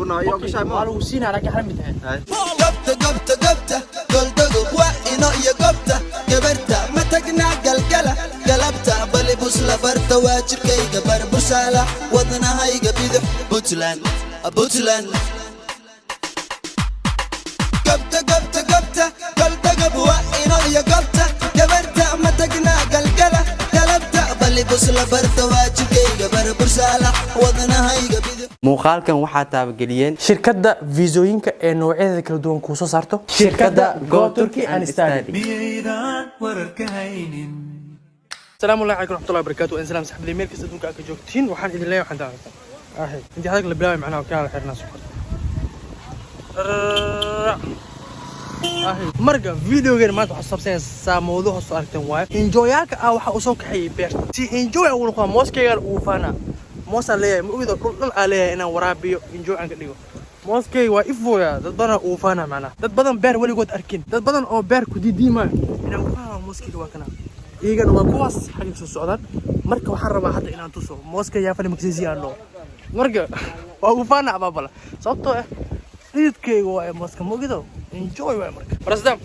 abuurnaa iyo gashay Waa ma lagu siinaa, laakiin hal mid ah. Gobta, gobta, gobta, goldogob waa ino iyo gobta gabarta ma tagnaa galgala galabta balibus la barta waa jirkayga barbursaala wadnahayga bidix Puntland, Puntland. Gobta, gobta, gobta, goldogob waa ino iyo gobta gabarta ma tagnaa galgala galabta balibus la barta waa jirkayga barbursaala wadnahayga bidix. Muuqaalkan waxaa taabageliyeen Shirkadda fiisooyinka ee noocyadeeda kala duwan kuu soo saarto, shirkadda Go Turkey and Study. Miyaydaan wararka haynin? Asalaamu calaykum waraxmatullahi wabarakaatu. Waan salaam saxbadii meel kasta adduunka aad ka joogtiin. Waxaan idin leeyahay, waxaan taagsan ahay intii hadalka la bilaabay, macnaha kaa la xirnaa sokor ahay. Marka videogeena maanta waxaa saabsan mawduuca soo aragteen waaye enjoyaalka ah. Waxaa usoo kaxeeyay beerta si enjoy ugu noqdaa mooskaygaan ugu faanaa. Moosaan leeyahay, ma ogida, dhul dhan aa leeyahay inaan waraabiyo, enjoy aan ka dhigo. Mooskayga waa ifooya, dad badan ugu faanaa, macnaha dad badan beer weligood arkin, dad badan oo beer ku diidiimayo inaan ugu faanaa. Mooskayga waa kana, iyagana waa kuwaas xagga soo socdaan. Marka waxaan rabaa hadda inaan tuso mooska yaa fali maksisi aan dhaho. Marka waa ugu faana abaabala, sababtoo ah dhididkayga waa mooska, mogido, enjoy waay. Marka barasdam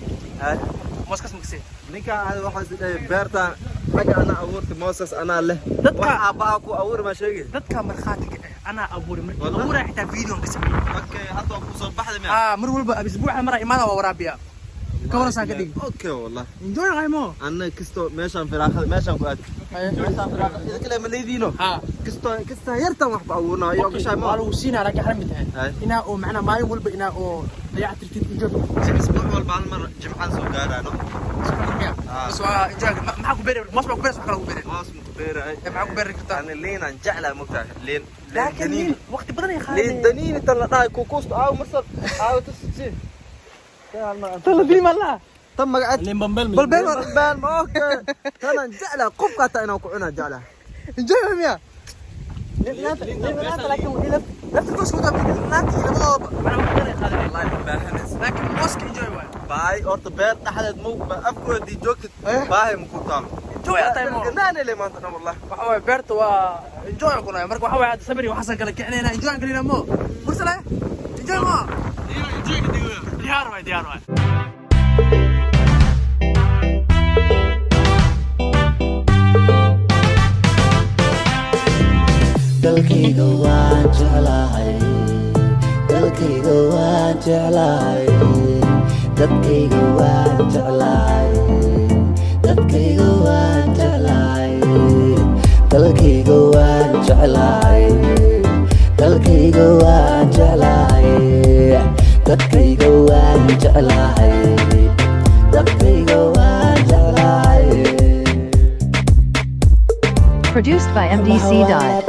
mooskaas maksii. Ninka aad waxaa is dhahay beertan ragga anaa abuurtay, moosas anaa leh. Dadka- Wax aabbaha ku abuuri ma sheegi. Dadka markhaatiga ah, anaa abuuray markii Wallah? abuuray, xitaa video ka sameeyay. Okay, hadda waa ku soo baxday miya? Aa, mar walba isbuuca mara imaada, waa waraabiyaa, ka waran saan ka dhigi. Okay, wallah. Enjoy qaymo. Anna kisto meeshaan firaaqada meeshaan ku aad meeshaan firaaqada idin kale ma leediino. Ha. Kisto kista yartan wax ku abuurnaa iyo gashay Waa ma lagu siinaa, laakiin hal mid ah. Inaa oo macnaha maalin walba inaa oo dayactirtid, enjoy. Isbuuc walba hal mar jimcaan soo gaaraano. Bas waa enjoy. Maxaa ku beeri? Moos baa ku beeri, wax kale ku beeri? Moos ma ku beeraay. Maxaa ku beeri kartaa? Ani liin aan jeclahay, mogtahay, liin. Laakiin liin. liin waqti badan ay liin qaadanayaan. Daniini tan la dhahay kukuusta aaw marsal aaw tas si. Tan la dili ma laha. Tan magaceed? Liin bambeel. Balbeel. Balbeel ma okay, tanaan jeclahay, qofka hataa inaan ku cunaan jeclahay. Enjoy ma miya liin dhanaanta, liin dhanaanta, laakiin laftirkooda isku daa, liin dhanaanta iyo labadooda macnaha waqti badan ay qaadanayaan. Wallahi ma baahanaysa. Laakiin mooska enjoy waay. Baahi horta beer dhexdeed ma afkoodii joogtid. Eh? Baahi ma ku taalo. Enjoy aa tahay mo. Ganaane le maanta dhan wallah. Waxa waaye beerta waa enjoy ku nahay. Marka waxa waaye hadda sabir iyo waxaasan kala kicinayna, enjoy aan gelinaa mo mursale, enjoy mo, diyaar waay, diyaar waay. Dalkayga waan jeclahay, dalkayga waan jeclahay, dadkayga waan jeclahay, dadkayga waan jeclahay, dalkayga waan jeclahay, dalkayga waan jeclahay, dadkayga waan jeclahay, dadkayga waan jeclahay. Produced by MDC Dot.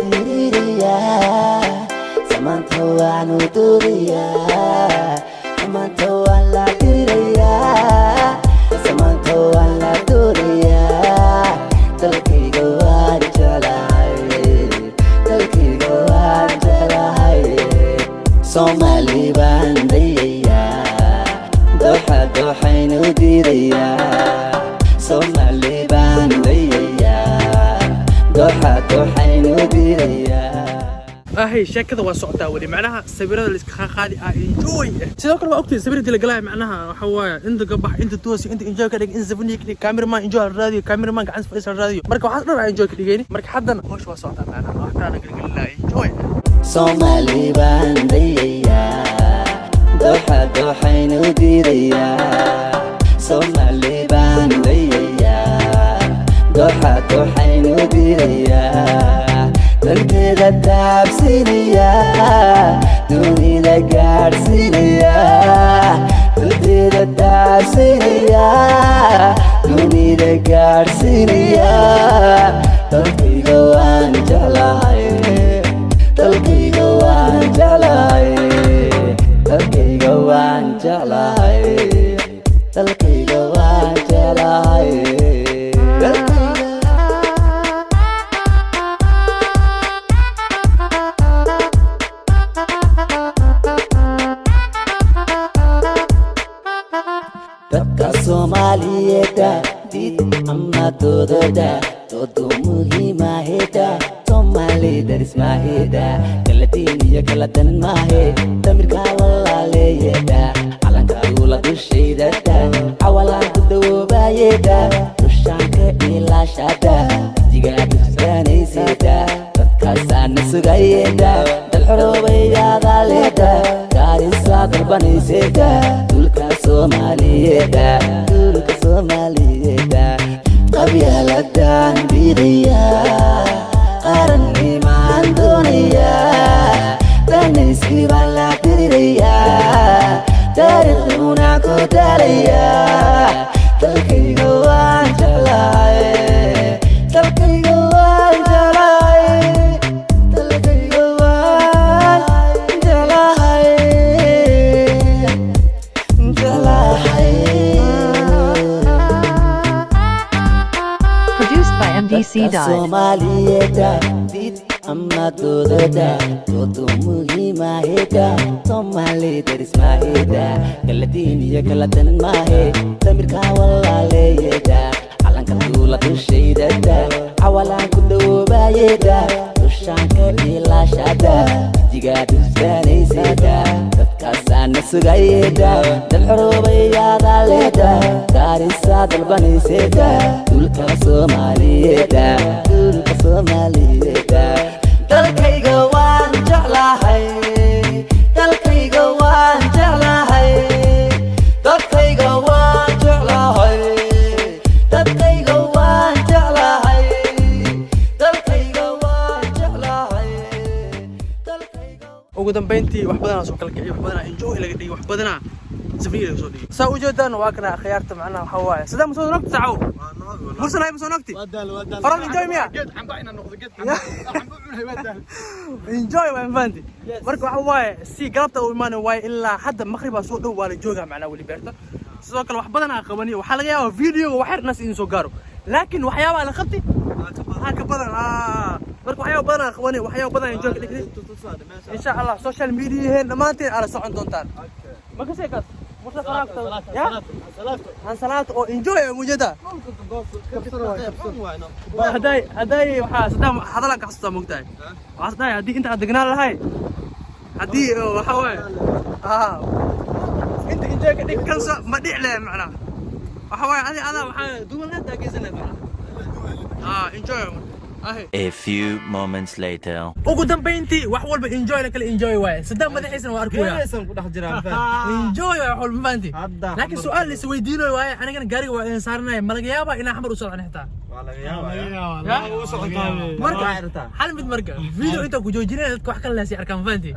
Samaanta waan u doodayaa, samaanta waan la dirirayaa, samaanta waan la doodayaa. Dalkayga waan jeclahay, dalkayga waan jeclahay, Soomaali baan dayayaa, dooxa dooxaynu diidayaa, Soomaali baan dayayaa, dooxa dooxaynu diidayaa. Ahay, sheekada waa socotaa weli, macnaha sawirada la iska qaadi ah enjoy. Sidoo kale waa ogtahay sawirada la galaya, macnaha waxa waaye inta ka bax, inta toosi, inta enjoy ka dhig, in safni ka dhig, cameraman enjoy la raadiyo, cameraman gacan fadhiis la raadiyo. Marka waxaas dhan aa enjoy ka dhigayni. Marka haddana hawsha waa socotaa, macnaha wax kala gelgelinaa enjoy. Soomaali baan dayayaa, dooxa dooxaynu diidayaa, Soomaali baan dayayaa, dooxa dooxaynu diidayaa, dalkeeda taabsinaya, dunida gaadhsiinaya, dalkeeda taabsinaya, dunida gaadhsiinaya. Dalkayga waan jeclahay, dalkayga waan jeclahay, dalkayga waan jeclahay, dalkayga waan jeclahay, dalkayga. Dadka Soomaaliyeeda did ama doodooda doodu muhiimaheda. Soomaali daris maaheda, kala diin iyo kala dan maahe, damirka walaaleeyeda, calanka duula dushaydada, cawalaan ku dawoobaayeda, dushaanka ilaashada, jigaa dusbaanayseda, dadkaasaana sugayeda, dal xoroobayaadaleeda, gaarisaa dalbanayseda, dhulka Soomaaliyeeda, dhulka Soomaaliyeeda. Qabyaaladan diidaya, qarannimaan doonaya, danaysi baan la diriraya, taariikhduna ku daalaya. Dalkayga waan jeclahay, dalkayga waan jeclahay, dalkayga waan jeclahay, jeclahay. Produced by MDC Dadka Dot. Soomaaliyeeda did ama doodada, doodu muhiimaheda, Soomaali daris maaheda, kala diin iyo kala dan maahe, damirka walaaleeyeda, calanka duula dushaydada, cawalaan ku dawoobaayeda, dushaanka ilaashada, jigaa dusbaanayseda, dadkaasaana sugayeda, dal xoroobayaadaleeda, gaarisaa dalbanayseda, dhulka Soomaaliyeeda, dhulka Soomaaliyeeda. Dalkayga waan jeclahay, dalkayga waan jeclahay, dadkayga waan jeclahay, dadkayga waan jeclahay, dalkayga waan jeclahay, dalkayga. Ugu dambeyntii wax badanaa soo kala kiciy, wax badanaa enjoy laga dhigay, wax badanaa safriya laga soo dhigay. Saa ujeedaan waa kana akhyaarta. Macnaha waxaa waaye sidee ma soo nogti sacow Mursal hay ma soo nogti faral enjoy miya? Geed camba inaan noqdo, geed camba camba cunay waa daal. Enjoy waan fahanti. Marka waxa waaye si galabta u imaanay waaye ilaa hadda maqribaa soo dhow, waa la joogaa macnaha weli beerta. Sidoo kale wax badan aan qabani, waxaa laga yaabaa videoga wax yar nas idin soo gaaro, laakiin waxyaabaha la qabti waxaa ka badan. Marka waxyaaba badan aan qabani, waxyaaba badan enjoy ka dhignay. Insha Allah social mediaheen dhammaanteen aala socon doontaan. Ma ka sheekaas Mursal faraagta ya ansalaata oo enjoy ay mujada hadday waxaa saddex hadalaan ka xasuustaa, moogtahay? Waxaa saddex haddii inta aad degnaan lahay, haddii waxa waaye inta enjoy ka dhig kanso ma dhic leh. Macnaha waxa waaye adi adaa waxaa duwan leed geysan leed macnaha enjoy ahe. A few moments later. Ugu dambeyntii wax walba enjoy la kala enjoy waaye. Saddex madaxiisana waa arkooya. Geelaysan ku dhex jiraan. Enjoy waaye wax walba, ma fahanti? Hadda laakiin su'aal la isweydiinayo waaye, anigana gaariga waa idin saaranaya, ma laga yaabaa inaan Xamar u socon xitaa? Waa laga yaabaa. Marka hal mid, marka video intaa ku joojinaya, dadka wax kale leesi arkaan, ma fahanti?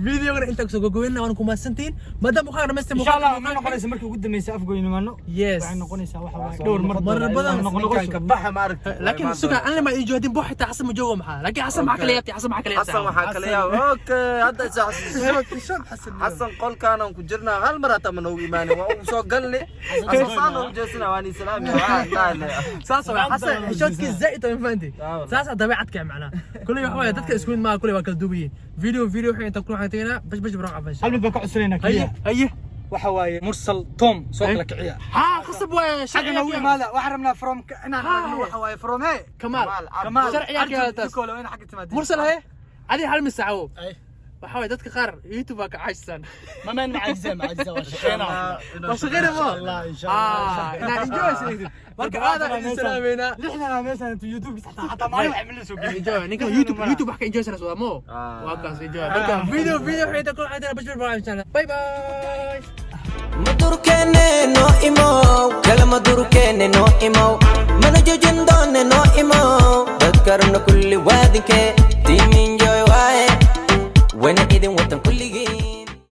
Videogana intaa kusoo gogobeyna, waan ku mahadsantihiin maadaama waxaa dhamaystay. Insha Allah ma noqonaysa markii ugu dambeysay Afgoyn imaano. Yes. Waxay noqonaysaa waxa waaye dhowr mar. Marar badan. Ninkan ka baxa ma aragti. Laakiin suga anle ma ii joodin boo xitaa Xasan ma joogo maxaa? Laakiin Xasan maxaa kala yaabtay? Xasan maxaa kala yaabtay? Xasan waxaa kala yaaba. Okay, hadda isa xasuus. Xasan qolkaan ku jirnaa, hal mar hataa ma noogu imaanin, waa ugu soo galni asoo saan noogu jeesina, waan islaami waa taale. Saas waa Xasan, xishoodkiisa zaa'id oo, ma fahanti? Saas dabeecadka macnaha kulli waxa waaye dadka isku mid maaha, kulli waa kala duwan yihiin. Video waxay inta ku waxaan tegaynaa bash bash baro cafan. Hal mid baan ka codsanayna haye kaliya. Haye. Waxa waaye Mursal Tom soo kala kiciya. Haa, khasab waaye. Xagga noogu imaada, waxaan rabnaa from inaan aragno, waxa waaye from he kamaal. Kamaal. Sharciga ka taas. Kole waa in xagga timaadin. Mursal haye, adi hal mid sacawo waxa waaye dadka qaar YouTube baa ka caajisaan. Ma maan macajiza macajiza, waa shaqeynaa. Waa shaqeyna ma Allah, insha Allah. Inaa enjoy sayid. Marka aadaan idin salaameynaa. Lixdan meeshaan intuu YouTube xataa maalin wax mila soo gelin. Enjoy ninkan YouTube wax ka enjoy sana soo mo waa kaas enjoy. Marka video waxay ta ku xaytana bash bash baro insha Allah. Bye bye. Madurkeene noo imow, kala madurkeene noo imow, mana joojin doone noo imow, dadka rabna kulli waadinke, team enjoy waaye, wana idin watan kulli.